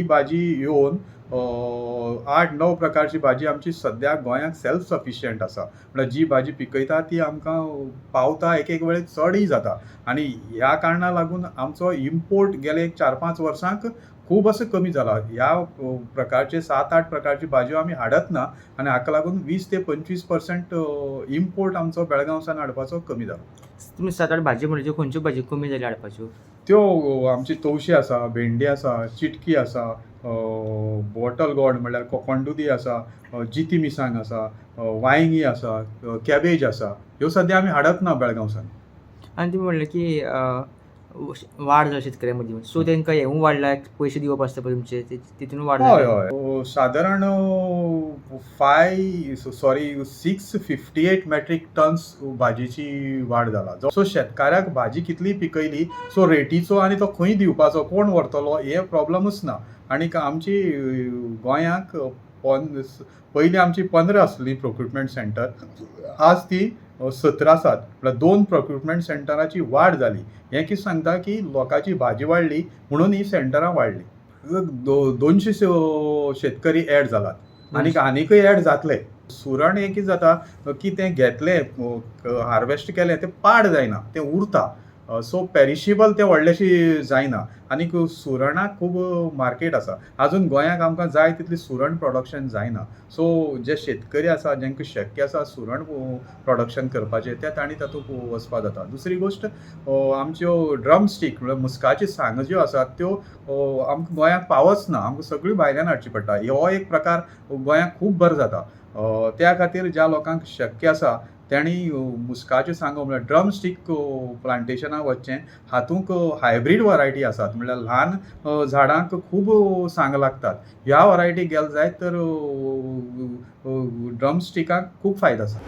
भाजी येवन 8-9 प्रकारची भाजी आमची सद्या गोंयांत सेल्फ सफिशियंट आसा. म्हळ्यार जी भाजी पिकयता ती आमकां पावता, एक एक वेळेक चडय जाता. आनी ह्या कारणा लागून आमचो इम्पोर्ट गेले एक 4-5 वर्सांक खूब असो कमी जाला. ह्या प्रकारचे 7-8 प्रकारची भाजयो आमी हाडत ना आनी हाका लागून 20 ते 25% इम्पोर्ट आमचो बेळगांवसान हाडपाचो कमी जाला. तुमी 7-8 भाजी म्हणजे खंयच्यो भाजी कमी जाली हाडपाच्यो? त्यो आमची तवशी आसा, भेंडी आसा, चिटकी आसा, बॉटल गॉड म्हणल्यार कोकणदुदी आसा, जिती मिरसांग आसा, वांयगी आसा, कॅबेज आसा. ह्यो सद्या आमी हाडत ना बेळगांवसान. आनी तुमी म्हणलें की वाड जाला शेतकऱ्यां मदीं, सो तांकां हेंवूय वाडला, पयशे दिवप आसता पळय तुमचे, तितून वाड हय. जाल्या. हय, सादारण 658 metric tons भाजयेची वाड जाला. सो शेतकाऱ्याक भाजी कितली पिकयली सो रेटीचो आनी तो खंय दिवपाचो, कोण व्हरतलो हे प्रॉब्लमूच ना. आनीक आमची गोंयांक पयलीं आमची 15 आसली प्रोक्युरमेंट सेंटर, आज ती 17 आसात. म्हळ्यार 2 प्रोक्युरमेंट सेंटराची वाड जाली. हें कितें सांगता की लोकांची भाजी वाडली म्हणून ही सेंटरां वाडली. 200 शेतकरी एड जालात आनीक आनीकय एड जातले. सुरण हें कितें जाता की तें घेतलें, हार्वेस्ट केलें, तें पाड जायना, तें उरता. सो पेरिशेबल तें व्हडलेंशें जायना. आनीक सुरणाक खूब मार्केट आसा. आजून गोंयांत आमकां जाय तितली सुरण प्रोडक्शन जायना. सो जे शेतकरी आसा जांकां शक्य आसा सुरण प्रोडक्शन करपाचें ते तांणी तातूंत वचपा जाता. दुसरी गोश्ट, आमच्यो ड्रम स्टीक म्हळ्यार मुस्काच्यो सांगो ज्यो आसात त्यो आमकां गोंयांत पावच ना, आमकां सगळ्यो भायल्यान हाडची पडटा. हो एक प्रकार गोंयांत खूब बरो जाता. त्या खातीर ज्या लोकांक शक्य आसा तांणी मुस्काच्यो सांगो म्हळ्यार ड्रम स्टीक प्लांटेशनाक वचचें. हातूंत हायब्रीड वरायटी आसात, म्हळ्यार ल्हान झाडांक खूब सांग लागतात. ह्या वरायटी गेले जायत तर ड्रम स्टिकाक खूब फायदो आसा.